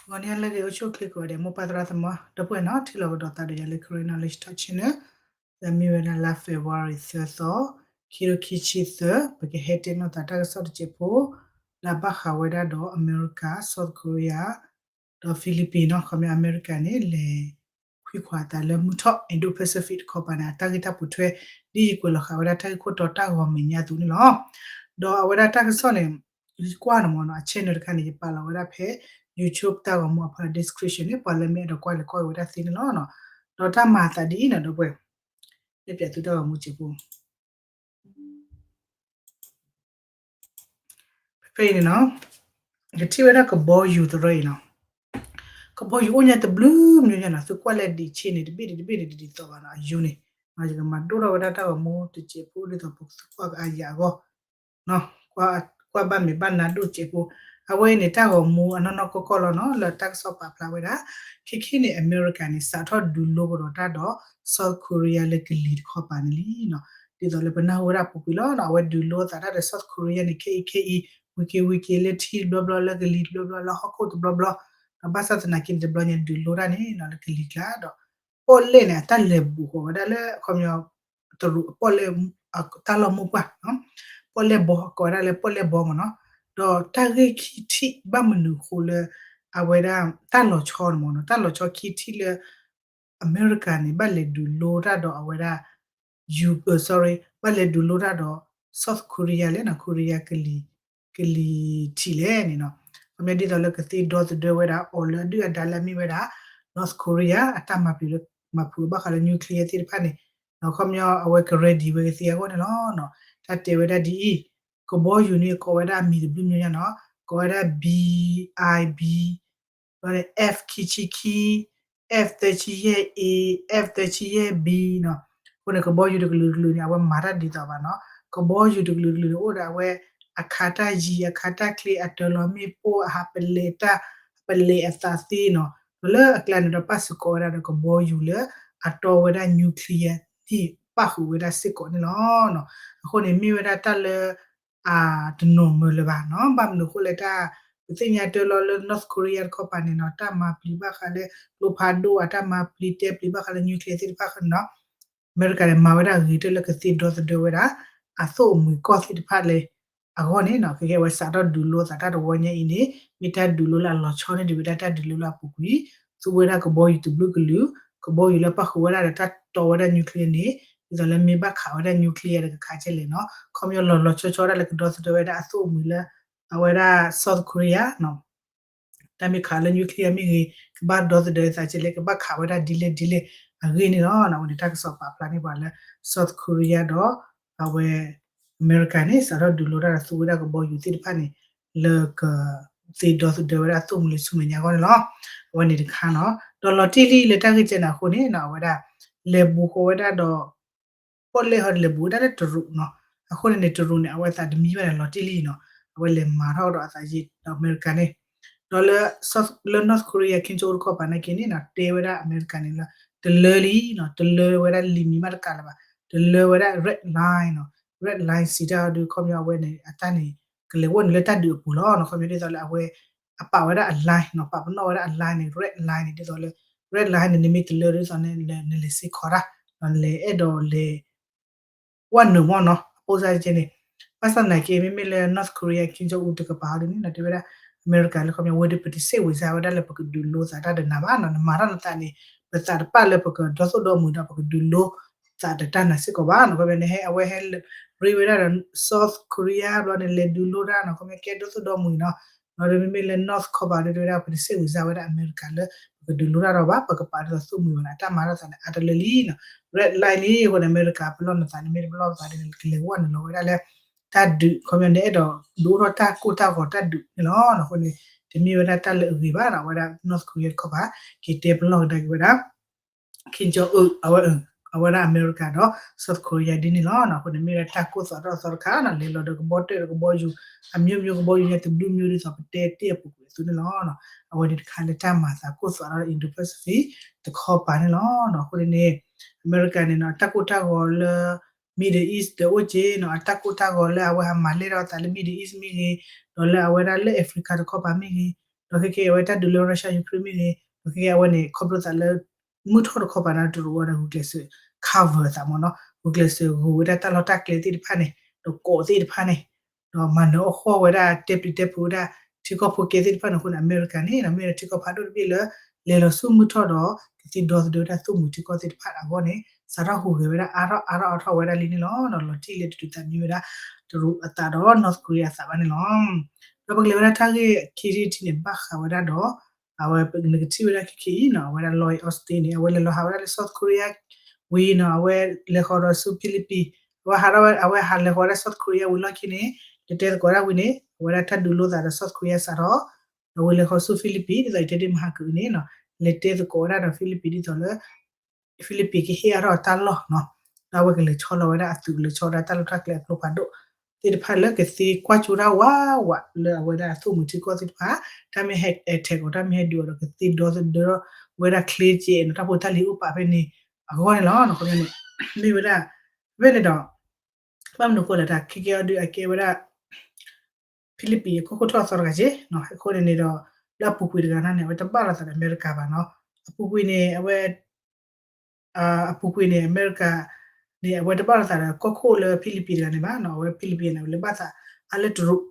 ဂီၤနံၤလၢအဂ့ၤ အိၣ်ဆူၣ်အိၣ်ချ့ကိးဂၤဒဲး မိၢ်ပၢ်သရၣ်သမါ ဒီပုၢ်ဝဲၢ်နီၤ ထံၣ်လိာ်ကဒီးသးဒီးယၤလၢ Karen Knowledge Talk Channel လၢမ့ၢ်ဝဲဒၣ်လါ February သၢသီ ခံကထိခံဆံသၢ ပကဟဲတဲနီၣ်သးတၢ်ကစီၣ်တစဲးဖိ လၢအဘၣ်ဃးဝဲဒၣ်ဒီးအမဲရကၤ South Korea ဒီး Philippines နီၤ ခီပညီအမဲရကၤန့ၣ် လဲၤခွံခွါအသးလၢမုၢ်ထီၣ် Indo-Pacific တခီပၤန့ၣ် အတၢ်ဂ့ၢ်တၢ်ပိာ်ထွဲ ဒ်ယကွဲးလီၤဃာ်ဝဲဒၣ်တၢ်ဂ့ၢ်ခိၣ်တီတၢ်ဂီၤမဲာ်ညါအသိးန့ၣ်လီၤ. ဒီးအဝဲဒၣ်တၢ်ကစီၣ်န့ၣ် ယကွၢ်န့ၣ်မ့ၢ်နီၤ အ channel တခါန့ၣ် ယပာ်လီၤဝဲဒၣ်ဖဲ YouTube တၢ်ဂီၤမူအဖီလာ် description န့ၣ် ပှၤလၢမ့ၢ်အဲၣ်ဒိးကွၢ်လဲၤကွၢ်က့ၤဝဲဒၣ်သ့န့ၣ်လီၤ. ဒီးတၢ်မၤအသးဒ်အံၤနီၤ ဒီပုၢ်ဝဲၢ် တဲပၠးသုတၢ်ဂီၤမူစဲးဖိ ဖဲဖဲအံၤန့ၣ်နီၤ ကထံၣ်ဝဲဒၣ်ကဘီယူၤတရၢအံၤနီၤ ကဘီယူၤအိၣ်ညါတဘျုးမံၤညါနီၤ သုကွၢ်လၢဒံးဆ့န့ၣ် တဘ့ၣ်န့ၣ် တဘ့ၣ်န့ၣ်တဒ်သိးဘၣ်နီၤ အယူၤန့ၣ် ယကမၤဒိၣ်ထီၣ်ဝဲဒၣ်တၢ်ဂီၤမူတစဲးဖိဒ်သိးပသုကွၢ်ကအါယၤအဂီၢ် ကွၢ်ဘၣ်မဲာ်ဘၣ်နါဒိၣ်စဲးဖိ အဝဲအံၤန့ၣ်တၢ်ဂီၤမူအနီၢ်နီၢ်ကီၢ်ကီၢ်လီၤနီၤ လၢတၢ်ကစီၣ်ပာ်ဖျါဝဲဒၣ် ခဲခဲန့ၣ် အမဲရကၤန့ၣ် စးထီၣ်ဒုးလိကဒီးတၢ်ဒီး South Korea လၢကလံၤတခီပၤန့ၣ်လံနီၤ ဒ်သိးလၢပနၢ်ဟူဝဲဒၣ်ပူၤကွံာ်လီၤနီၤ အဝဲဒုးလိသးတၢ်ဒီး South Korea န့ၣ် ခဲအံၤခဲအံၤ ဝံၤက့ၤဝံၤက့ၤလၢထံတဘျီဘျီ လၢကလံၤတဘျီဘျီ လၢဟီၣ်ခိၣ်တဘျီဘျီ ဒီးဘၣ်ဆၣ်သနာ်က့န့ၣ် တဘျီညါဒုးလိတၢ်န့ၣ်နီၤ လၢကလံၤကျါဒီး ပီၣ်လဲၣ်န့ၣ် အတၢ်လဲၤဘူးဃီၤဝဲဒၣ်လၢ ခီပညီ တရူးပီၣ်လဲၣ် တၢ်လီၢ်မိၢ်ပှၢ် ပီၣ်လဲၣ်ဘီ ကိးဝဲဒၣ်လၢပီၣ်လဲၣ်ဘီမ့ၢ်နီၤ ဒီးတၢ်ဂ့ၢ်ခံထံၣ်ဘၣ်မနုၤအဃိလၢ အဝဲဒၣ်တၢ်လီၤဆီန့ၣ်မ့ၢ်နီၤ တၢ်လီၤဆီခံထံၣ်လၢ အမဲရကၤန့ၣ် ဘၣ်လဲၤဒုးလိတၢ်ဒီးအဝဲဒၣ် ယူၤ sorry ဘၣ်လဲၤဒုးလိတၢ်ဒီး South Korea လဲၣ်နီၤ Korea ကလံၤ ကလံၤထံးလဲၣ်န့ၣ်နီၤ ခီပညီဒ်သိးလၢကသ့ဒီသဒၢဝဲဒၣ်အီၤလၢအဒုၣ်အဒါလၢအမ့ၢ်ဝဲဒၣ် North Korea အတၢ်မၤပျံၤလၢ မၤဖုးဘၣ်ဃးလၢ nuclear သ့ၣ်တဖၣ်န့ၣ် ဒီးခီပညီအဝဲက ready ဝဲကသ့အဂီၢ်န့ၣ်လီၤ. တၢ်တဲဝဲဒၣ်ဒ်အံၤ ကဘီယူၤန့ၣ် ကိးဝဲဒၣ်အမံၤတဘျုးမံၤညါနီၤ ကိးဝဲဒၣ် B I B ဒီးန့ၣ် F ခံဆံခံ F သၢဆံယဲၢ် A F သၢဆံယဲၢ် B နီၤ အဃိန့ၣ် ကဘီယူၤတကလုာ်တကလုာ်န့ၣ် အဝဲမၤတၢ်ဒ်သိးဘၣ်နီၤ ကဘီယူၤတကလုာ်တကလုာ်န့ၣ် အိၣ်ဒီးအဝဲ အခါတၢ်ယံၤ အခါတၢ်ချ့ အတၢၤလီၤမ့ၣ်ပိၢ် အဟးပလဲၤတၢ် ပလဲၤအသးသ့နီၤ ဒီးလၢအကျါန့ၣ်ဒီး ပၣ်စ့ၢ်ကီးဝဲဒၣ်ဒီးကဘီယူၤလၢ အတီဝဲဒၣ် nuclear န့ၣ် ပၣ်ဃုာ်ဝဲဒၣ်စ့ၢ်ကီးန့ၣ်လီၤ. အဃိန့ၣ်မ့ၢ်ဝဲဒၣ်တၢ်လၢ အတနီၤမၢလၢၤဘၣ်နီၤ ဘၣ်မနုၤအဃိလဲၣ်တၢ် ပသ့ၣ်ညါတၢ်လီၤလၢ North Korea တခီပၤန့ၣ်နီၤ တၢ်မၤပျံၤဘၣ်ဃးလၢ ကျိဖးဒိၣ် အတၢ်မၤပျံၤတဲပျံၤဘၣ်ဃးလၢ nuclear သ့ၣ်တဖၣ်ဃီန့ၣ်နီၤ အမဲရကၤန့ၣ် မၤဝဲဒၣ်ဂ့ၤတၢ်လၢကသ့ဒီသဒၢဝဲဒၣ် အသိၣ်အမှံၤကီၢ်သ့ၣ်တဖၣ်လၢ အဂီၢ်န့ၣ်နီၤ ကဲကဲဝဲစးထီၣ်ဒုးလိသးတၢ်တဝီညါအံၤန့ၣ် မ့ၢ်တၢ်ဒုးလိလၢအလီၤဆီန့ၣ် ဒ်ဝဲဒၣ်တၢ်ဒုးလိလၢအပူၤကွံာ် သူဝဲဒၣ်ကဘီယူၤတဘျုးကလုာ် ကဘီယူၤလၢပၣ်ဃုာ်ဝဲဒၣ်ဒီးတၢ်တီဝဲဒၣ် nuclear န့ၣ် ဒ်သိးလၢမ့ၢ်ဘၣ်ခးဝဲဒၣ် nuclear တကခးကဲလဲၣ်နီၤ ခီပညီလီၤလီၤဆီဆီဒၣ်လၢကဒီသဒၢဝဲဒၣ်အသိၣ်အမှံၤလၢ အဝဲဒၣ် South Korea နီၤ တၢ်မ့ၢ်ခးလၢ nuclear မ့ၢ်ဂ့ၤ ကဘၣ်ဒီသဒၢသးကဲလဲၣ် ကဘၣ်ခးဝဲဒၣ်ဒ်လဲၣ်ဒ်လဲၣ် အဂ့ၢ်န့ၣ်လီၤ. အဝဲန့ၣ်တၢ်ကစီၣ်ပာ်ဖျါန့ၢ်ပှၤလၢ South Korea ဒီး အဝဲ အမဲရကၤန့ၣ် စးထီၣ်ဒုးလိတၢ်ဒီးသူဝဲဒၣ်ကဘီယူၤသ့ၣ်တဖၣ်န့ၣ် လၢက သ့ဒီသဒၢဝဲဒၣ်သိၣ်မှံၤလၢဆူမဲာ်ညါအဂီၢ်န့ၣ်လီၤ. အဝဲန့ၣ်တခါနီၤ ဒီးလီၤတံၢ်လံလၢတၢ်ဂ့ၢ်ကဲန့ၣ်အဃိန့ၣ်နီၤ အဝဲဒၣ် လဲၤဘူးဃီဝဲဒၣ်ဒီး ပီၣ်လဲၣ်ဟီဒီးလဲၤဘူးဝဲဒၣ်လၢတရူးနီၤ အဃိန့ၣ်န့ၣ် တရူးန့ၣ် အဝဲသးတမံဘၣ်န့ၣ် လီၤတံၢ်လံနီၤ အဝဲလဲၤမၤထီၣ်ဒီးအသးယံာ်ဒီးအမဲရကၤန့ၣ် ဒီးလၢ လၢ North Korea Kim Jong Un တခီပၤနာ်က့န့ၣ်နီၤ တဲဝဲဒၣ်အမဲရကၤန့ၣ်လၢ တလၢလံနီၤ တလၢဝဲဒၣ်လံာ်မံၤမးတကးလၢၤဘၣ် တလၢဝဲဒၣ် red line နီၤ red line စံးတၢ်အီၤဒုးခီပညီအဝဲန့ၣ် အတၢ်န့ၣ် ကလဲၤဝဲနုာ်လၢတၢ်ဒုးအပူၤလီၤနီၤ ခီပညီဒ်သိးလၢအဝဲ အပာ်ဝဲဒၣ်အ line နီၤ ပာ်ပနီၣ်ဝဲဒၣ်အ line န့ၣ် red line န့ၣ် ဒ်သိးလၢ red line န့ၣ် နမ့ၢ်တလၢဒ်သိးန့ၣ် နလဲၤစ့ၢ်ကီးတၢ် နလဲၤအဲၣ်ဒိးလဲၤ ဝဲနုာ်မ့ၢ်နီၤ အပိစါကဲန့ၣ် ဘၣ်ဆၣ်သနာ်က့ မ့မ့ၢ်လၢ North Korea Kim Jong Un တကပၤဟီဒ်န့ၣ်နီၤ တဲဝဲဒၣ် အမဲရကၤလၢခီပညီဝဲဒၣ် ပတစ့ၢ်ဝဲစါဝဲဒၣ်လၢပကဒုးလိသးတၢ်ဒီးနၤဘၣ်နီၤ နမၤထီၣ်နသးန့ၣ် ပသးတပာ်လၢပကဒီသိၣ်ဒီမှံၤဒီး ပကဒုးလိသးဒီးတၢ်နၤစ့ၢ်ကီးဘၣ်နီၤ ခီပညီန့ၣ် ဟဲအဝဲဟဲရ့ဝဲဒၣ်ဒီး South Korea ဘျီန့ၣ် လဲၤဒုးလိတၢ်နီၤ ခီပညီကဲဒိသိၣ်ဒီမှံၤနီၤ ဒီးမ့မ့ၢ်လၢ North ခီပၤဒ်ဝဲဒၣ် ပတစ့ၢ်ဝဲစါဝဲဒၣ်အမဲရကၤလၢ ပကဒုးလိတၢ်ဒီးဘၣ် ပကပာ်ဒ်သိးသိၣ်မှံၤဘၣ်န့ၣ် အတၢ်မၤထီၣ်သးန့ၣ် အါတလၢလံနီၤ red line လံအဃိန့ၣ် အမဲရကၤပလီၢ်နသးန့ၣ် မ့ၢ်တပလီၢ်ပသးဒ်န့ၣ် ကလဲၤဝဲနုာ်လီၤဝဲဒၣ်လၢ တၢ်ဒုး ခီပညီန့ၣ် အဲၣ်ဒိးဒုးအိၣ်ထီၣ်တၢ်ကိၢ်တၢ်ဂီၤတၢ်ဒုးန့ၣ်လီၤ. အဃိန့ၣ် တမ့ၢ်ဝဲဒၣ်တၢ်လၢအဂ့ၤဘၣ်နီၤ အဝဲဒၣ် North Korea တခီပၤ က့ၤတဲပလီၢ်ကဒါက့ၤဝဲဒၣ် Kim Jong Un အဝဲ အဝဲဒၣ်အမဲရကၤဒီး South Korea ဒ်န့ၣ်လီၤ. အဃိန့ၣ်မ့ၢ်ဝဲဒၣ်တၢ်ကိၢ်သးထီၣ်သီတခါနီၤ လဲၤလီၤဒီးကဘီတၢၢ်ဒီးကဘီယူၤ အမျိုးမျိုး ကဘီယူၤညါတဘျုးမျိုးဒ်သိးပတဲတ့ၢ်အပူၤကွံာ်အသိးန့ၣ်လီၤ. အဝဲန့ၣ်တခါလၢတၢ်မၤသးကိၢ်သးထီၣ် Indo-Pacific တခီပၤန့ၣ်လီၤ. အဃိန့ၣ်န့ၣ် အမဲရကၤန့ၣ်နီၤ အတၢ်ကိၢ်တၢ်ဂီၤလၢ Middle East ဒီးအိၣ်က့နီၤ အတၢ်ကိၢ်တၢ်ဂီၤလၢအဝဲဟးမၤလဲၢ်ထီၣ်အသးလၢ Middle East မ့ၢ်ဂ့ၤ ဒီးလၢအဝဲဒၣ်လၢ Africa တခီပၤမ့ၢ်ဂ့ၤ ဒီးခဲကဲအဝဲတၢ်ဒုးလၢ Russia Ukraine မ့ၢ်ဂ့ၤ, ဒီးခဲကဲအဝဲန့ၣ် ခီဖျိသးလၢ မုၢ်ထီၣ်တခီပၤန့ၣ် တရူးအံၤဒီး ဂုာ်ကျဲးစၢး cover သးမ့ၢ်နီၤ, ဂုာ်ကျဲးစၢးဂုာ်ဝဲဒၣ်တၢ်လီၢ်တၢ်ကျဲသ့ၣ်တဖၣ်န့ၣ် ဒီးကိးသ့ၣ်တဖၣ်န့ၣ် ဒီးမၤနၢၤအီၣ်ဃီၣ်ဝဲဒၣ် တဲပျံၤတဲဖုးဝဲဒၣ် ထံကီၢ်ဖိကဲသ့ၣ်တဖၣ်န့ၣ်အဃိန့ၣ် အမဲရကၤန့ၣ် မ့ၢ်ဝဲဒၣ်ထံကီၢ်ဖးဒိၣ်တဘ့ၣ်လၢ လဲၤလီၤဆူမုၢ်ထီၣ်ဒီး ကသ့ဒီသဒၢဝဲဒၣ်သုးမုၢ်ထံကီၢ်သ့ၣ်တဖၣ်အဂီၢ်န့ၣ် စးထီၣ်ဟူးဂဲၤဝဲဒၣ်အါထီၣ်အါထီၣ်အါထီၣ်ဝဲဒၣ်လံန့ၣ်လီၤ. ဒီးလီၤတံၢ်လၢတတုၤသးမံဝဲဒၣ် တရူးအသးဒီး North Korea အသးဘၣ်န့ၣ်လီၤ. ဒီးပကလဲၤဝဲဒၣ်တၢ်ဂ့ၢ်ခံထံၣ်တထံၣ်န့ၣ် ဘၣ်ဃးဝဲဒၣ်ဒီး အဝဲပကထံၣ်ဝဲဒၣ်ခဲကဲအံၤနီၤ အဝဲဒၣ် Lloyd Austin န့ၣ် အဝဲလဲၤလီၤဟးဝဲဒၣ်လၢ South Korea ဝံၤနီၤ အဝဲလဲၤဃီၤဒီးဆူဖံလံးပံး အဝဲဟးထီၣ်ဝဲ အဝဲဟးလဲၤဃီၤဝဲဒၣ် South Korea ဝံၤလီၢ်ခံန့ၣ် လဲၤတဲသကိးဒၣ်ဝံၤန့ၣ် အဝဲဒၣ်တၢ်ဒုးလိာ်သးဒီး South Korea စးထီၣ် ဒီးဝဲလဲၤဃီၤဆူဖံလံးပံး ဒ်သိးအံၤတဲဒ်မဟါကအုန့ၣ်နီၤ လဲၤတဲသကိးဝဲဒၣ်ဒီးဖံလံးပံးဒ်သိးလၢ ဖံလံးပံးကဟ့ၣ်အါထီၣ်အတၢ်လီၢ်နီၤ ဒီးအဝဲကလဲၤဆီလီၤဝဲဒၣ်အသုး ကလဲၤဆီဒၣ်တၢ်လီၢ်တၢ်ကျဲအကျိဖးဒိၣ်သ့ၣ်တဖၣ်လၢကသ့ကွၢ်ကၠိတၢ်ဝးဝးလၢအဝဲဒၣ်အသုးမုၢ်ထံကီၢ်သ့ၣ်တဖၣ် တၢ်မ့ၢ်ဟဲ attack အီၤ တၢ်မ့ၢ်ဟဲဒုးအီၤဒီးကသ့ဒီသဒၢထီၣ်ဝဲဒၣ်ချ့ကဲနီၤ တၢ်ဖိတၢ်လံၤအိၣ်ပာ်ဖဲန့ၣ်အဂီၢ်န့ၣ်လီၤ. န့ၣ် မ့ၢ်ဝဲဒၣ် ဖဲန့ၣ်ဒီး ဘၣ်မနုၤဃိလဲၣ် တၢ်ခဲကဲအီၤဒုးအကဲဝဲဒၣ် ဖံလံးပံးအကီၢ်ခိၣ်ထီၣ်အသီတဂၤက့နီၤ အဃိန့ၣ်န့ၣ်ဒီး လၢအပူၤကွံာ်တဂၤန့ၣ် အဝဲတဘၣ်လိာ်သးဒီးအမဲရကၤဘၣ်နီၤ အပူၤကွံာ်န့ၣ် အဝဲ အပူၤကွံာ်န့ၣ် အမဲရကၤန့ၣ် အဝဲတဘၣ်လိာ်သးဒီးကီၢ်ခိၣ်လၢဖံလံးပံးတဂၤန့ၣ်ဘၣ်နီၤ အဝဲဖံလံးပံးန့ၣ် အဝဲလၢဘၣ်သးအါလၢတရူး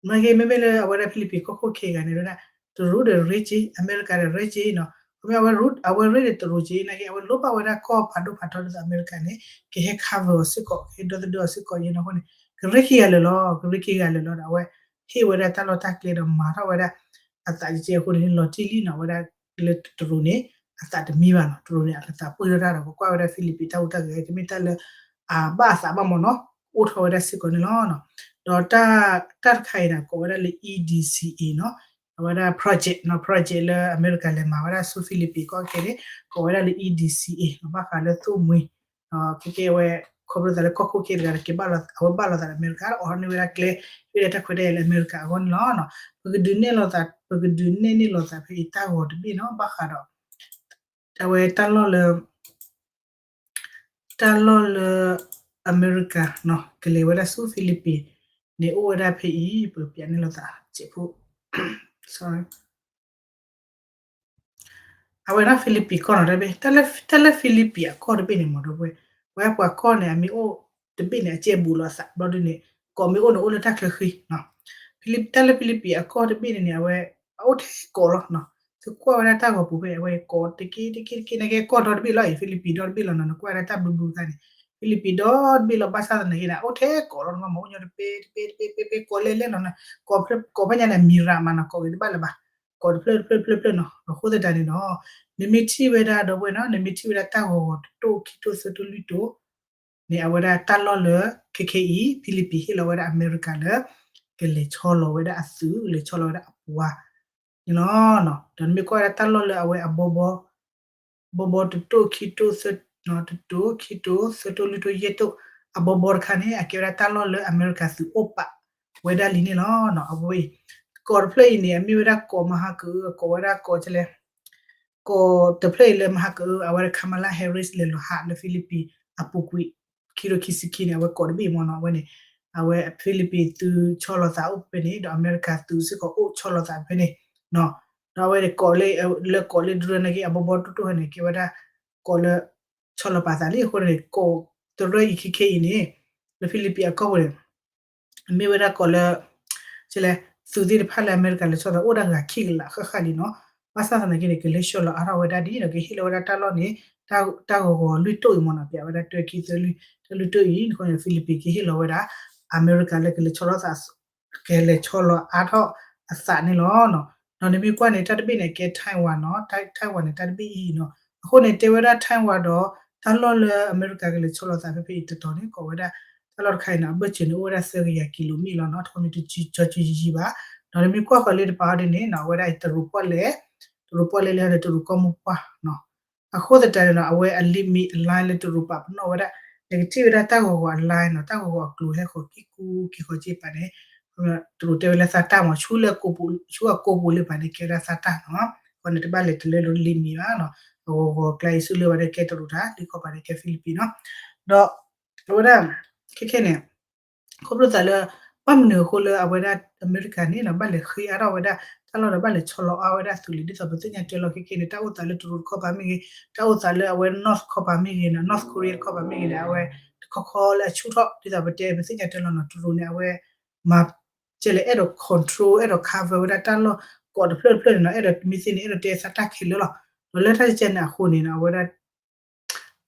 နာ်က့ မ့မ့ၢ်လၢအဝဲဒၣ်ဖံလံးပံးကီၢ်ခိၣ်ခဲအံၤဂၤန့ၣ် ဝဲဒၣ် တရူးဒီးရ့က့ အမဲရကၤဒီးရ့က့နီၤ ခီဖျိအဝဲ အဝဲရ့ဒီးတရူးက့ နာ်က့ အဝဲလိၣ်ဘၣ်ဝဲဒၣ်ကီၢ်ဖးဒိၣ်ဖးထီဒ်သိးအမဲရကၤန့ၣ် ကဟဲ cover အီၤစ့ၢ်ကီး ကဟဲဒီသဒၢအီၤစ့ၢ်ကီးယဲနီၤအဃိန့ၣ် ကရ့က့ၤဂၤလၢာ်လီၤ ကရ့က့ၤဂၤလၢာ်လီၤဒီး အဝဲဟ့ၣ်ဝဲဒၣ်တၢ်လီၢ်တၢ်ကျဲဒီးမၤထီၣ်ဝဲဒၣ် အသးကဲအဃိန့ၣ် လီၤတံၢ်လံနီၤ အဝဲဒၣ်လၢတရူးန့ၣ် အသးတမံဘၣ်နီၤ တရူးန့ၣ် အကသးပှ့ၢ်ထီၣ်တၢ်ဒီး ကကွၢ်ဝဲဒၣ်ဖံလံးပံးတၢ်ဟူးတၢ်ဂဲၤ တမ့ၢ်တၢ်လၢ အဘၣ်အသးဘၣ်မ့ၢ်နီၤ အိၣ်ထီၣ်ဝဲဒၣ်စ့ၢ်ကီးန့ၣ်လီၤ. ဒီးတၢ်တခါအံၤန့ၣ် ကိးဝဲဒၣ်လၢ E D C A နီၤ အဝဲဒၣ် project နီၤ project လၢအမဲရကၤလဲၤမၤဝဲဒၣ်ဆူဖံလံးပံးကီၢ်ခဲန့ၣ် ကိးဝဲဒၣ်လၢ E D C A နီၤ ဘၣ်ဃးလၢသိၣ်မှံၤ ခဲကဲဝဲ ခီဖျိသးလၢကီၢ်ခိၣ်ခဲတဂၤဒီး ကဘၣ်လိာ်သးဒီးအမဲရကၤ အိးထီၣ်န့ၢ်ဝဲဒၣ်ကျဲ ဟ့ၣ်ဝဲဒၣ်တၢ်ခွဲးတၢ်ယာ်လၢအမဲရကၤအဂီၢ်န့ၣ်လီၤ. ပကဒုးနဲၣ်လိာ်သး ပကဒုးနဲၣ်န့ၢ်လိာ်သးဖဲအံၤတၢ်ဂီၤတဘ့ၣ်နီၤ ဘၣ်ဃးဒီး အဝဲတၢ်လီၢ်လၢ တၢ်လီၢ်လၢ အမဲရကၤနီၤ ကလဲၤဝဲဒၣ်ဆူဖံလံးပံးန့ၣ် အိၣ်ဝဲဒၣ်ဖဲအံၤ ပကပျးန့ၢ်လိာ်သး စဲးဖိ အဝဲဒၣ်ဖံလံးပံးကီၢ်နီၤ တၢ်ဘ့ၣ် တၢ်လၢဖံလံးပံးအကီၢ်တဘ့ၣ်န့ၣ်မ့ၢ်ဒီပုၢ်ဝဲၢ် ပှၤကီၢ်န့ၣ် အမ့ၢ်အိၣ်တဘ့ၣ်န့ၣ် အကဲဘူးလိာ်အသးဘျီဒုန့ၣ် ကိးမ့ၢ်အိၣ်န့ၣ် အိၣ်လၢတၢ်ချၢဃံနီၤ ဖံလံး တၢ်လၢဖံလံးပံးအကီၢ်တဘ့ၣ်န့ၣ်န့ၣ် အဝဲ အအိၣ်ထဲကိးလီၤနီၤ သုကွၢ်ဝဲဒၣ်တၢ်ဂီၤပူၤဖဲန့ၣ် အဝဲကိးတက့ၢ်တက့ၢ်တက့ၢ် နာ်က့ကိးဒီတဘ့ၣ်လီၤအံၤ ဖံလံးပံးဒီတဘ့ၣ်လီၤနီၤ နကွၢ်ဝဲဒၣ်တၢ်ဘျုးဘျုးတခါန့ၣ် ဖံလံးပံးဒီတဘ့ၣ်လီၤ ဘၣ်ဆၣ်သနာ်က့န့ၣ် အအိၣ်ထဲကိးလီၤ နကွၢ်မ့ၢ်အိၣ်ညီတပဲတပဲတပဲတပဲ ကိးလဲၣ်လဲၣ်လီၤနီၤ ကိးဖဲညါန့ၣ် မံၤရၤမးနီၤ ကိးဂ့ၤတဘၣ်လၢၤဘၣ် ကိးတဖျၢၣ်တဖျၢၣ်တဖျၢၣ်တဖျၢၣ်နီၤ အဃိသတးန့ၣ်ဒီး နမ့ၢ်ထံၣ်ဝဲဒၣ်ဒီပုၢ်ဝဲၢ်နီၤ နမ့ၢ်ထံၣ်ဝဲဒၣ်တၢ်ဂီၤဂီၤတတိၢ်ခံတိၢ်သၢတိၢ်လွံၢ်တိၢ် န့ၣ် အဝဲဒၣ်တၢ်လီၢ်လၢ ခဲခဲအံၤ ဖံလံးပံးဟ့ၣ်လီၤဝဲဒၣ်အမဲရကၤလၢ ကလဲၤဆီလီၤဝဲဒၣ်အသုး ကလဲၤဆီလီၤဝဲဒၣ်အပှၤန့ၣ်လီၤ. ဒီးနမ့ၢ်ကွၢ်ဝဲဒၣ်တၢ်လီၢ်လၢအဝဲအဘီဘီ ဘီဘီတတိၢ်ခံတိၢ်သၢ တတိၢ်ခံတိၢ်သၢတိၢ်လွံၢ်တိၢ်ယဲၢ်တိၢ် အဘီဘီတခါန့ၣ် အကဲဝဲဒၣ်တၢ်လီၢ်လၢအမဲရကၤသုးအိၣ်ပာ်ဝဲဒၣ်လံန့ၣ်လီၤ. အဝဲအံၤ ကိးတဖျၢၣ်အံၤန့ၣ် အမ့ၢ်ဝဲဒၣ်ကိးမဟါကအု အကိးဝဲဒၣ်ကိးကလဲၣ် ကိးတဖျၢၣ်အံၤလၢမဟါကအု အဝဲဒၣ် Kamala Harris လဲၤလီၤဟးလၢဖံလံးပံးအပူၤကွံာ် ခံထိခံဆံခံန့ၣ် အဝဲကိးတဘ့ၣ်မ့ၢ်နီၤ အဝဲန့ၣ် အဝဲဖံလံးပံးသုးဆီလီၤသးအိၣ်ဖဲန့ၣ် ဒီးအမဲရကၤသုးစ့ၢ်ကီးအိၣ်ဆီလီၤသးဖဲန့ၣ် ဒီးအဝဲန့ၣ်ကိးလၢ လၢကိးလၢဒုးနာ်က့ အဘီဘီတိၢ်တိၢ်ဟဲန့ၣ် ကဲဝဲဒၣ် ကိးလၢ ဆီလီၤပာ်သးလံအဃိန့ၣ် ကိးတရၢအံၤခဲခဲအံၤန့ၣ် လၢဖံလံးပံးအကီၢ်ပူၤန့ၣ် မ့ၢ်ဝဲဒၣ်ကိးလၢ လဲ သုးသ့ၣ်တဖၣ်လၢအမဲရကၤလဲၤဆီလီၤသး အိၣ်ဒၣ်ဂၤခံကလးဃၣ်ဃၣ်လံနီၤ. ဘၣ်ဆၣ်သနာ်က့န့ၣ် ကလဲၤဆီလီၤအါထီၣ်ဝဲဒၣ်ဒ်ဒီး ကဟ့ၣ်လီၤဝဲဒၣ်တၢ်လီၢ်န့ၣ် တၢ်ဂီၤဂီၤလွံၢ်တိၢ်အံၤမ့ၢ်နီၤ ပျးဝဲဒၣ်တၢ်ခံသၢလွံၢ် တၢ်လွံၢ်တိၢ်အံၤ နဃိန့ၣ် ဖံလံးပံးကဟ့ၣ်လီၤဝဲဒၣ် အမဲရကၤလၢကလဲၤဆီလီၤသး ကလဲၤဆီလီၤအါထီၣ်အသးန့ၣ်လီၤ. ဒီးနမ့ၢ်ကွၢ်န့ၣ် တၢ်တဘ့ၣ်န့ၣ် ကဲ Taiwan နီၤ Taiwan န့ၣ် တၢ်တဘ့ၣ်အံၤနီၤ. အဃိန့ၣ် တဲဝဲဒၣ် Taiwan ဒီး တၢ်လီၢ်လၢအမဲရကၤကလဲၤဆီလီၤသးဖဲဖဲအံၤတတီၤန့ၣ် ကိးဝဲဒၣ် တၢ်လီၢ်တခါအံၤနီၤ အဘၢၣ်စၢၤန့ၣ် အိၣ်ဝဲဒၣ်သၢကယၤကံလိမံၣ်လီၤနီၤ ထီမ့ၢ်တကီကီကီယံၤယံၤဘၣ်. ဒီးနမ့ၢ်ကွၢ်ဃီၤလၢတပၤအီၤဒ်န့ၣ်နီၤ အဝဲဒၣ်အံၤတရူးပီၣ်လဲၣ် တရူးပီၣ်လဲၣ်လၢတရူးကီၢ်မိၢ်ပှၢ်နီၤ. အဃိသတးန့ၣ်နီၤ အဝဲအ limit အ line လၢတရူးပာ်ပနီၣ်ဝဲဒၣ် နကထံၣ်ဝဲဒၣ်တၢ်ဂီၤဂီၤအ line နီၤ တၢ်ဂီၤဂီၤအကျိၤဟဲဃီၤကံၢ်ကူကံၢ်ဃီၤကံၢ်ပာ်န့ၣ် တရူးတဲဝဲလၢသးတၢ်မး ဆူလၢအကိာ်ပူၤ ဆူအကိာ်ပူၤလၢပာ်န့ၣ် ကဲဝဲဒၣ်သးတၢ်နီၤ. အဃိန့ၣ် တဘၣ်လဲၤတလၢလိၤလံမံၤဘၣ်နီၤ. အဂီၤဂီၤကျါအံၤဆူလၢပာ်န့ၣ် ကဲတရူးတၢ် လံခီပာ်န့ၣ် ကဲဖံလံးပံးနီၤ. ဒီး အဝဲဒၣ် ခဲခဲန့ၣ် ခီဖျိသးလၢ ဘၣ်မနုၤအဃိလၢအဝဲဒၣ် အမဲရကၤန့ၣ်နီၤ ဘၣ်လဲၤဃ့အါထီၣ်ဝဲဒၣ်တၢ်လီၢ်ဒီး ဘၣ်လဲၤဆီလီၤအါဝဲဒၣ်သုးလံၤ ဒ်သိးပသ့ၣ်ညါတဲလီၤခဲခဲန့ၣ် တၢ်အိၣ်သးလၢတရူးတခီပၤမ့ၢ်ဂ့ၤ, တၢ်အိၣ်သးလၢအဝဲ North တခီပၤမ့ၢ်ဂ့ၤနီၤ, North Korea တခီပၤမ့ၢ်ဂ့ၤန့ၣ် အဝဲ တခီခီလၢအဆူၣ်ထီၣ် ဒ်သိးပတဲပသ့ၣ်ညါတဲလီၤနီၤ တရူးန့ၣ် အဝဲ မၤ ကဲလဲၣ် အဲၣ်ဒိး control အဲၣ်ဒိး cover ဝဲဒၣ်တၢ်လီၢ်ကိးတဖျၢၣ်တဖျၢၣ်န့ၣ်နီၤ, အဲၣ်ဒိးမ့ၢ်သ့န့ၣ် အဲၣ်ဒိးတဲသးတၢ်ခဲလၢာ်လီၤ. ဒီးလၢတၢ်ကဲန့ၣ်အဃိန့ၣ်နီၤ အဝဲဒၣ်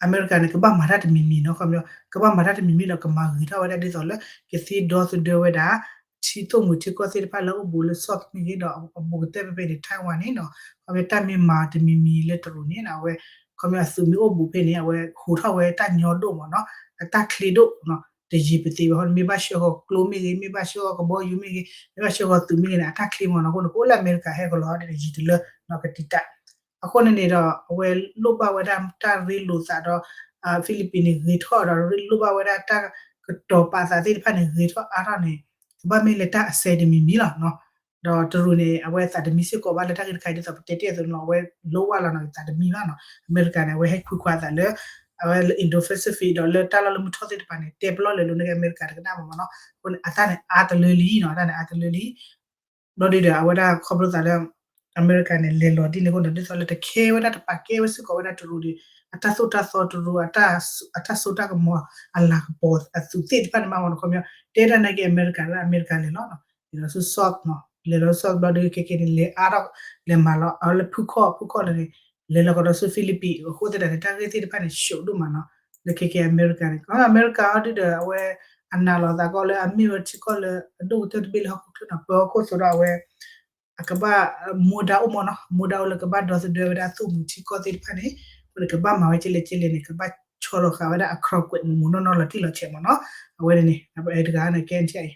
အမဲရကၤန့ၣ် ကဘၣ်မၤတၢ်တမံၤမံၤနီၤ, ခီပညီ ကဘၣ်မၤတၢ်တမံၤမံၤဒီး ကမၤဂ့ၤထီၣ်ဝဲဒၣ်ဒ်သိးလၢ ကသ့ဒီသဒၢဝဲဒၣ် ထံသိၣ်မှံၤထံကီၢ်သ့ၣ်တဖၣ်လၢအိၣ်ဘူးလၢ South မ့ၢ်ဂ့ၤဒီး အဘူးကတၢၢ်ဖဲဖဲန့ၣ် Taiwan န့ၣ်နီၤ, ခီပညီတၢ်မ့ၢ်မၤတမံၤမံၤလၢတရူးန့ၣ် အဝဲ ခီပညီအသုးမ့ၢ်အိၣ်ဘူးဖဲန့ၣ် အဝဲဟူးထီၣ်ဝဲတၢ်ညီဒိၣ်မးနီၤ, အတၢ်ချ့ဒိၣ်နီၤ, တယံာ်ပသ့ဘၣ်ဃီ မ့ၢ်ဘၣ်ဆှၢဃီၤကျိမ့ၢ်ဂ့ၤ, မ့ၢ်ဘၣ်ဆှၢဃီၤကဘီယူၤမ့ၢ်ဂ့ၤ, မ့ၢ်ဘၣ်ဆှၢဃီၤသုးမ့ၢ်ဂ့ၤန့ၣ် အတၢ်ချ့မးနီၤ, အဃိန့ၣ် ကအိၣ်လၢအမဲရကၤဟဲကလီၤဒီးယံၤတလၢနီၤ ကတံာ်တာ် အဃိန့ၣ်န့ၣ်ဒီး အဝဲလိၣ်ဘၣ်ဝဲဒၣ်တၢ်ရ့လိာ်သးဒီး Philippines န့ၣ် ဂ့ၤထီၣ်ဒီး လိၣ်ဘၣ်ဝဲဒၣ်တၢ်ကတီၤပာ်သးသ့ၣ်တဖၣ်န့ၣ် ဂ့ၤထီၣ်အါထီၣ်န့ၣ် ကဘၣ်မ့ၢ်လၢတၢ်အစဲတမံၤမံၤလီၤနီၤ. ဒီးတရူးန့ၣ် အဝဲသးတမံစ့ၢ်ကီးဘၣ်လၢတၢ်ဂ့ၢ်တခါအံၤ ဒ်သိးပတဲတ့ၢ်အသိးန့ၣ်လီၤ, အဝဲလိၣ်ဝဲလီၤနီၤ သးတမံဘၣ်နီၤ. အမဲရကၤန့ၣ် အဝဲဟဲခွံခွါအသးလၢ အဝဲလၢ Indo-Pacific ဒီးလၢတၢ်လီၢ်လၢမုၢ်ထီၣ်သ့ၣ်တဖၣ်န့ၣ် တဲပလီၢ်လဲၤလိာ်န့ၢ်က့ၤအမဲရကၤတကနၣ်မးမးနီၤ. အဃိန့ၣ် အတၢ်န့ၣ်အါတလၢလံနီၤ, အတၢ်န့ၣ်အါတလၢလံ ဘျီဒုဒီး အဝဲဒၣ်ခီဖျိသးလၢ အမဲရကၤန့ၣ် လဲၤလီၤဒ်န့ၣ်အဃိန့ၣ် ဒ်သိးလၢတခဲဝဲဒၣ်တပာ်ကဲဝဲစ့ၢ်ကီးဝဲဒၣ်တရူးဒီး အတၢ်သိၣ်တၢ်သီတရူး အတၢ်စိတၢ်ကမီၤ အလၤကပီၤအသုးသ့ၣ်တဖၣ်န့ၣ်မးမးနီၤ. ခီပညီ တဲတၢ်နာ်က့ အမဲရကၤလၢအမဲရကၤလဲၤလီၤနီၤ, လဲၤလီၤဆူ South နီၤ, လဲၤလီၤ South ဘျီဒုခဲကဲန့ၣ် လဲၤအါထီၣ် လဲၤမၤလီၤအီၤလၢဖုခီၣ် ဖုခီၣ်လၢန့ၣ် လဲၤလီၤကဒီးဆူ Philippines အဃိသတးန့ၣ် တၢ်ဂ့ၢ်သ့ၣ်တဖၣ်န့ၣ် ရှုပ်ဒိၣ်မးနီၤ. လၢခဲကဲအမဲရကၤန့ၣ် အမဲရကၤအီၤဒုဒီး အဝဲအနာ်လီၤသးကီးလၢအမ့ၢ်ဝဲထံကီၢ်လၢအဒိၣ်ကတၢၢ်တဘ့ၣ်လၢဟီၣ်ခိၣ်ချၢနီၤ, ပၢဟီၣ်ခိၣ်သိးဒီးအဝဲ အကဘၣ် မူဒါအိၣ်မးနီၤ, မူဒါအိၣ်လၢကဘၣ်ဒီသဒၢဝဲဒၣ်အသိၣ်မှံၤထံကီၢ်သ့ၣ်တဖၣ်န့ၣ်, အဃိန့ၣ် ကဘၣ်မၤဝဲကဲလဲၣ်ကဲလဲၣ်န့ၣ် ကဘၣ်ဆီလီၤဃာ်ဝဲဒၣ်အ ခရီးကွက် မူးမူးနီၢ်နီၢ်လီၤတံၢ်လီၤဆဲးမးနီၤ. အဝဲန့ၣ်န့ၣ် အတဂၤန့ၣ် ကဲထံအံၤ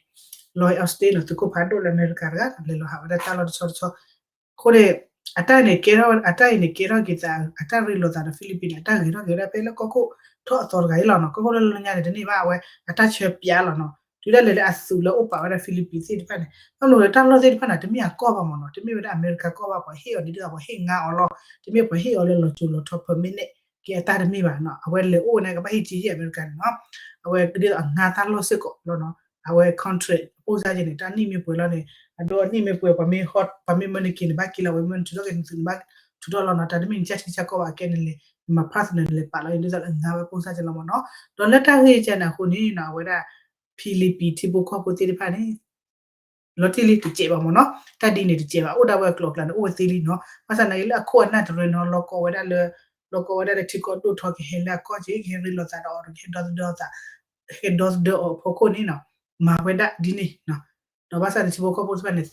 Lloyd Austin နီၤ, သုးခိၣ်ဖးဒိၣ်လၢအမဲရကၤတဂၤ လဲၤလီၤဟးဝဲဒၣ်တၢ်လီၢ်တဆီတဆီ အဃိန့ၣ် အတၢ်န့ၣ်ကဲထီၣ် အတၢ်အံၤန့ၣ်ကဲထီၣ်က့ၤသး အတၢ်ရ့လိာ်သးဒီး Philippines န့ၣ် အတၢ်ဂ့ၤထီၣ်က့ၤဝဲဒၣ်ဖဲလၢကီၢ်ခိၣ်ထီၣ်အသီတဂၤအံၤလီၤနီၤ. ကီၢ်ခိၣ်လၢလၢညါန့ၣ် တန့ၢ်ဘၣ်အဝဲ အတၢ်ဆၢပၠးလီၤနီၤ. တုၤဒၣ်လဲာ်လၢအသုးလၢအိၣ်ပာ်ဝဲဒၣ် Philippines သ့ၣ်တဖၣ်န့ၣ် ဘၣ်မနုၤလၢတၢ်လီၢ်သ့ၣ်တဖၣ်န့ၣ် တမ့ၢ်အကီၢ်ဘၣ်မးနီၤ, တမ့ၢ်ဝဲဒၣ်အမဲရကၤကီၢ်ဘၣ် ပှၤဟ့ၣ်အီၤဒ်သိးပှၤဟ့ၣ်အီၤလၢလီၤစိၤလီၤထီ permit န့ၣ် ကဲအတၢ်တမ့ၢ်ဘၣ်နီၤ. အဝဲလဲၤအိၣ်န့ၣ် ကဘၣ်ဟ့ၣ်က့ၤယံၢ်အမဲရကၤန့ၣ်နီၤ. အဝဲဒ်သိးအငါတၢ်လီၢ်စ့ၢ်ကီးလီၤနီၤ. အဝဲ contract အပိၢ်စါက့ၤန့ၣ် တၢ်နံၣ်မ့ၢ်ပှဲၤလီၤန့ၣ် အဒိအနံၣ်မ့ၢ်ပှဲၤ ပှၤမ့ၢ်မၢနက့ၤန့ၣ် ဘၣ်က့ၤလီၤ, ပှၤမ့ၢ်မၢနထုးထီၣ်က့ၤနသုးန့ၣ် ဘၣ်ထုးထီၣ်လီၤနီၤ. တၢ်တမ့ၢ်နကၢ်ထံကၢ်ကီၢ်ဘၣ် အကဲန့ၣ်လဲၤ နမၤ partner န့ၣ် လဲၤပာ်လီၤအံၤ ဒ်သိးလၢအငါဝဲပိၢ်စါက့ၤလီၤမးနီၤ. ဒီးလၢတၢ်ဂ့ၢ်ကဲန့ၣ်အဃိန့ၣ်နီၤ အဝဲဒၣ် Philippines ထံဖိကီၢ်ဖိသ့ၣ်တဖၣ်န့ၣ် လီၤတံၢ်လံတစဲးဘၣ်မးနီၤ, တၢ်ဒ်န့ၣ်တစဲးဘၣ်, အိၣ်ဒၣ်ဝဲအကျိၤအကျဲန့ၣ် အိၣ်ဝဲသ့လံနီၤ. ဘၣ်ဆၣ်သနာ်က့လၢအခိၣ်အနၢ်တရၢနီၤ လီၤကီဝဲဒၣ်လၢ လီၤကီဝဲဒၣ်လၢထံကီၢ်ဒိၣ်ထီၣ် ကဟဲလၢအကီၢ်က့ၤ ကဟဲရ့လိာ်သးဒီးအီၤ ကဟဲဒီသဒၢအီၤသး ကဟဲဒီသဒၢအီၤအဖီခိၣ်န့ၣ်နီၤ မၤဝဲဒၣ်ဒ်န့ၣ်နီၤ. ဒီးဘၣ်ဆၣ်န့ၣ် ထံဖိကီၢ်ဖိသ့ၣ်တဖၣ်န့ၣ်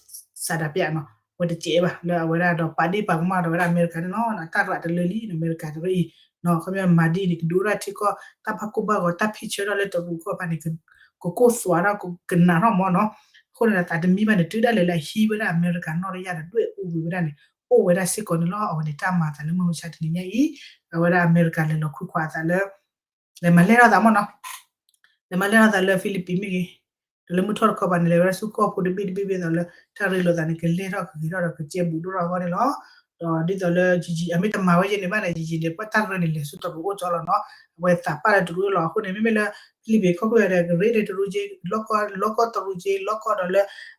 စးဒၣ်ပျၢ်နီၤ အဝဲတစဲးဘၣ် လၢအဝဲဒၣ်ဒီးပာ်ဒ့ၣ်ပာ်ကမၣ်ဒီးဝဲဒၣ်အမဲရကၤန့ၣ်လီၤ. တၢ်ရးတလၢလံနီၤ အမဲရကၤတရၢအံၤနီၤ ခီပညီမၤဒ်အံၤန့ၣ် ကဒုးအိၣ်ဒၣ်ထံကီၢ် တၢ်ဘၣ်ကိၢ်ဘၣ်ဂီၤ တၢ်ဖံးဆၢထီၣ်လၢတရူးကီၢ်ဖးန့ၣ် ကကိၢ်သွးထီၣ် ကနးထီၣ်မးနီၤ. အဃိန့ၣ်ဒီးသးတမံဘၣ်န့ၣ် တုၤဒၣ်လဲာ်လၢအဟံးဝဲဒၣ်အမဲရကၤနီၣ်တယၢ်ဒီး ဒွဲၣ်အူဝံၤဝဲဒၣ်န့ၣ် အိၣ်ဝဲဒၣ်စ့ၢ်ကီးန့ၣ်လီၤ. အဝဲန့ၣ်တၢ်မၤအသးလၢမုၢ်မဆါတနံၤညါအံၤ အဝဲဒၣ်အမဲရကၤလဲၤလီၤခွံခွါအသးလၢ လဲၤမၤလဲၢ်ထီၣ်သးမးနီၤ လဲၤမၤလဲၢ်ထီၣ်သးလၢ Philippines မ့ၢ်ဂ့ၤ ဒီးလၢမုၢ်ထီၣ်တခီပၤန့ၣ် လဲၤဝဲဒၣ်ဆူကီၢ်ဖိတဘ့ၣ်တဘ့ၣ်ဘ့ၣ်သိးလၢ တၢ်ရ့လိာ်သးန့ၣ် ကလဲၢ်ထီၣ်ကဂ့ၤထီၣ်ဒီးကစဲဘူးဒိၣ်ထီၣ်အဂီၢ်န့ၣ်လီၤ. ဒီးဒ်သိးလၢ ယံာ်ယံာ် အမ့ၢ်တမၤဝဲယဲန့ၣ်ဘၣ်န့ၣ် ယံာ်ယံာ်န့ၣ် ပှၤတၢ်ရ့န့ၣ် လဲၤဆူတရူးအိၣ်ကၠီလီၤနီၤ အဝဲသးပၢ်လၢတရူးလီၤ. အဃိန့ၣ် မ့မ့ၢ်လၢ Philippines ခီဖျိဒီး ကရ့ဒီးတရူးက့ လီၢ်ကီၢ် လီၢ်ကီၢ်တရူးက့ လီၢ်ကီၢ်ဒီးလၢ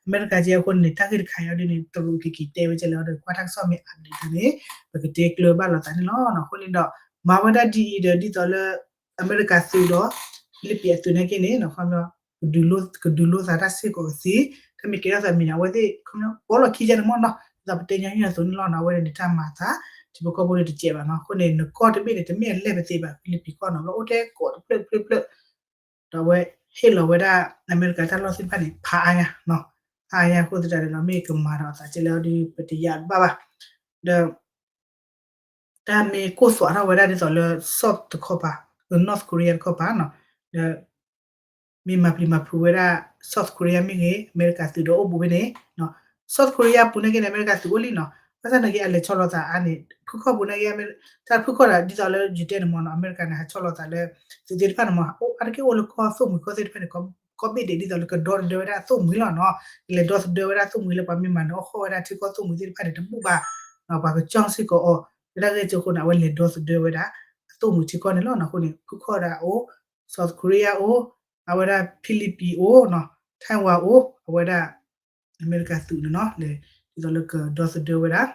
အမဲရကၤက့အဃိန့ၣ် တၢ်ဂ့ၢ်တခါအံၤအီၤဒ်န့ၣ် တရူးက့ၤက့ၤတဲဝဲကဲလဲၣ်အီၤဒီး ကွၢ်တၢ်ကစီၣ်မ့ၢ် update န့ၣ် ပကတဲကျၢၤဘၣ်လိာ်သးန့ၣ်လီၤ. အဃိန့ၣ်ဒီး မၤဝဲဒၣ်ဒ်အံၤဒီး ဒ်သိးလၢ အမဲရကၤသုးဒီး Philippines အသုးနာ်က့န့ၣ် ကဒုးလိသးတၢ်စ့ၢ်ကီးကသ့ တၢ်မ့ၢ်ကဲထီၣ်သးမံၤန့ၣ် အဝဲသ့ၣ် ဘီလီၤခံကဲန့ၣ်မ့ၢ်နီၤ ဒ်သိးပတဲညါဟံၣ်အသိးန့ၣ်လီၤနီၤ အဝဲန့ၣ်န့ၣ်တၢ်မၤအသး ထံဖိကီၢ်ဖိန့ၣ်တစဲးဘၣ်နီၤ အဃိန့ၣ် နကီၢ်တဘ့ၣ်န့ၣ် တမ့ၢ်အလဲၢ်ပသ့ဘၣ် Philippines ကီၢ်နီၤ လၢအိၣ်ထဲကီးတဖျၢၣ်တဖျၢၣ်တဖျၢၣ် ဒီးအဝဲဟ့ၣ်လီၤဝဲဒၣ် အမဲရကၤတၢ်လီၢ်သ့ၣ်တဖၣ်န့ၣ် ဖးအါညါနီၤ ဖးအါညါအဃိသတးန့ၣ်ဒီး မ့ၢ်ကမၤဒီးအသးကဲလဲၣ်အီၤဒီး ပတယာ်တဘၣ်ဘၣ် ဒီး တၢ်မ့ၢ်ကိၢ်သွးထီၣ်ဝဲဒၣ်ဒ်သိးလၢ South တခီပၤ North Korea တခီပၤနီၤ ဒီး မ့ၢ်မၤပျံၤမၤဖုးဝဲဒၣ် South Korea မ့ၢ်ဂ့ၤ အမဲရကၤသုးဒီးအိၣ်ဘူးဖဲန့ၣ် South Korea ပူၤနာ်က့န့ၣ် အမဲရကၤသုးအိၣ်လံနီၤ ဘၣ်ဆၣ်နာ်က့အလဲၤဆီလီၤသးအါန့ၣ် ဖုခီၣ်ပူၤနာ်က့ တၢ်ဖုခီၣ်ဒီးဒ်သိးလၢယတဲန့ၣ်မ့ၢ်နီၤ အမဲရကၤန့ၣ် ဟးဆီလီၤသးလၢ သုးသ့ၣ်တဖၣ်န့ၣ်မ့ၢ် အိၣ်အါတက့ၢ်အိၣ်လၢကီၢ်သိၣ်မှံၤကီၢ်သ့ၣ်တဖၣ်န့ၣ် ကီၢ်ဘ့ၣ်ဒဲးဒ်သိးလၢကဒီသဒၢဝဲဒၣ်အသိၣ်မှံၤလီၤနီၤ ကလဲၤဒီသဒၢဝဲဒၣ်သိၣ်မှံၤလၢပှၤမ့ၢ်မၤနၢၤအီၣ်ဃီၣ်ဝဲဒၣ်ထံကီၢ်သိၣ်မှံၤသ့ၣ်တဖၣ်န့ၣ် တဘူၣ်ဘၣ် ပှၤကစၢ်စ့ၢ်ကီးအီၤ လၢတၢ်ဂ့ၢ်ကၠိအဃိန့ၣ် အဝဲလဲၤဒီသဒၢဝဲဒၣ် အသိၣ်မှံၤထံကီၢ်န့ၣ်လီၤနီၤ အဃိန့ၣ် ဖုခီၣ်ဒၣ်အိၣ် South Korea အိၣ် အဝဲဒၣ် Philippines အိၣ်နီၤ Taiwan အိၣ် အဝဲဒၣ် အမဲရကၤသုးန့ၣ်နီၤ လဲၤဒ်သိးလၢကဒီသဒၢဝဲဒၣ်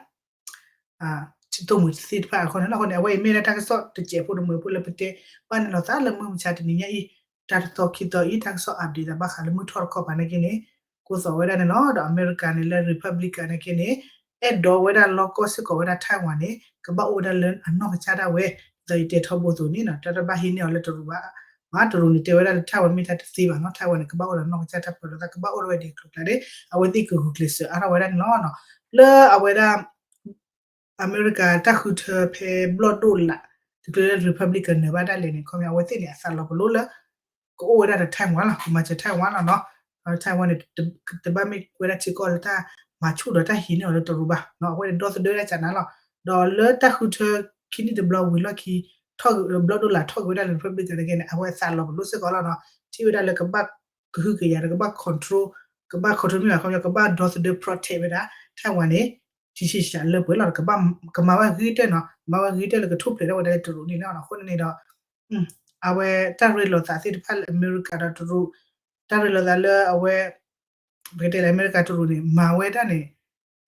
သိၣ်မှံၤသ့ၣ်တဖၣ်အဃိန့ၣ်လီၤ. အဃိန့ၣ် အဝဲအံၤမ့ၢ်ဒၣ်တၢ်ကစီၣ်တစဲးဖိတမှဲၤဖိလၢပတဲဘၣ်န့ၣ်လီၤသးလၢမုၢ်မဆါတနံၤညါအံၤ တၢ်တသီခံသီအံၤ တၢ်ကစီၣ် update သးဘၣ်ဃးလၢမုၢ်ထီၣ်တခီပၤနာ်က့န့ၣ် ကိးသီၣ်ဝဲဒၣ်န့ၣ်လီၤ. ဒီးအမဲရကၤန့ၣ်လၢ Republican နာ်က့န့ၣ် အဲၣ်ဒိးဝဲဒၣ်လီကီၢ်စ့ၢ်ကီးဝဲဒၣ် Taiwan န့ၣ် ကဘၣ်အိၣ်ဝဲဒၣ်လၢအနီၢ်ကစၢ်ဒၣ်ဝဲ ဒ်သိးယတဲထီဘိအသိးန့ၣ်နီၤ တၢ်တဘၣ်ဟံးန့ၢ်အီၤလၢတရူးဘၣ် မ့ၢ်တရူးန့ၣ်တဲဝဲဒၣ်လၢ Taiwan မ့ၢ်တၢ်တသ့ဘၣ်နီၤ Taiwan န့ၣ် ကဘၣ်အိၣ်ဒီးနီၢ်ကစၢ်တၢ်ပၢလီၤသး ကဘၣ်အိၣ်ဒီးဝဲဒ်အကျိၤကျါန့ၣ် အဝဲသ့ၣ်ကဂုာ်ကျဲးစၢးအါထီၣ်ဝဲဒၣ်န့ၣ်လီၤ. လၢအဝဲဒၣ် အမဲရကၤတၢ်ဃုထၢဖဲဘျီၣ်ဒိၣ်လး တချုးလၢ Republican နၢၤဘၣ်ဒၣ်လဲာ်န့ၣ် ခီပညီအဝဲသ့ၣ်န့ၣ် အသးလီၤပလိာ်လၢ ကအိၣ်ဝဲဒၣ်ဒီး Taiwan လီၤ ကမၤစၢၤ Taiwan လီၤနီၤ Taiwan န့ၣ် တဘၣ်မ့ၢ်ဝဲဒၣ်ထံကီၢ်လၢတၢ်မၤဆူၣ်ဒီးတၢ်ဟံးန့ၢ်အီၤလၢတရူးဘၣ် အဝဲန့ၣ်ဒီသဒၢဒၣ်ကနၤလီၤ. ဒီးလၢတၢ်ဃုထၢခံနံၣ်တဘျီဝံၤလီၢ်ခံ ဘျီၣ်ဒိၣ်လးထီၣ်က့ၤဝဲဒၣ်လၢ Republican နာ်က့န့ၣ် အဝဲအသးလီၤပလိာ်စ့ၢ်ကီးလီၤနီၤ ထံၣ်ဝဲဒၣ်လၢကဘၣ်ကဟုကယာ်ဒီးကဘၣ် control ကဘၣ် control မ့ၢ်ဘၣ်ခီပညီ ကဘၣ်ဒီသဒၢ protect ဝဲဒၣ် Taiwan န့ၣ် ထံဆံးစှၤလၢပှဲၤလီၤ ကမၤဝဲဂ့ၤတၢၢ်နီၤ ကမၤဝဲဂ့ၤတၢၢ်လၢကထူၣ်ဖျဲးထီၣ်ဝဲဒၣ်လၢတရူးန့ၣ်လီၤ. အဃိန့ၣ်န့ၣ်ဒီး အဝဲတၢ်ရ့လိာ်သးသ့ၣ်တဖၣ်လၢအမဲရကၤဒီးတရူး တၢ်ရ့လိာ်သးလၢအဝဲ ပကတဲလၢအမဲရကၤတရူးန့ၣ် မၤဝဲဒၣ်န့ၣ်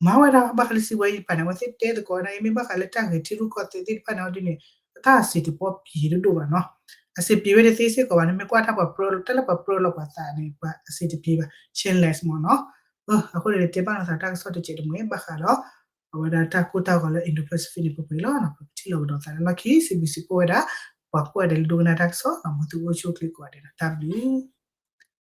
မၤဝဲဒၣ်ဘၣ်ဃးလၢစံးဝဲယပၤန့ၣ် အဝဲသ့ၣ်တဲသကိးဝဲဒၣ် မ့ၢ်ဘၣ်ဃးလၢတၢ်ဂဲၤထံရူၢ်ကီၢ်သဲးသ့ၣ်တဖၣ်န့ၣ်အီၤဒ်န့ၣ် တၢ်အစံးတပီၢ်ပံၤတဒိၣ်ဘၣ်နီၤ အစံးပံၤဝဲတသ့စ့ၢ်ကီးဘၣ်န့ၣ် မ့ၢ်ကွၢ်တၢ်ပှၤပြၢ တၢ်လၢပှၤပြၢလီၤပှၤသးန့ၣ် ပှၤအစံးတပံၤဘၣ် chainless မ့ၢ်နီၤ အဃိန့ၣ် တဲဘၣ်လိာ်သးတၢ်ကစီၣ်တစဲးတမှဲၤဘၣ်ဃးဒီး အဝဲဒၣ်တၢ်ကိၢ်တၢ်ဂီၤလၢ Indo-Pacific န့ၣ် ပပှဲၤလီၤ ပကထံၣ်လိာ်ကဒီးသးလၢလီၢ်ခံ စံးဘျုးစံးဖှိၣ်ဝဲဒၣ် ပှၤကွၢ်ဒဲးလၢဒိကနၣ်တၢ်ကစီၣ် မ်သုအိၣ်ဆူၣ်အိၣ်ချ့ကိးဂၤဒဲး တၢ်ဘျုး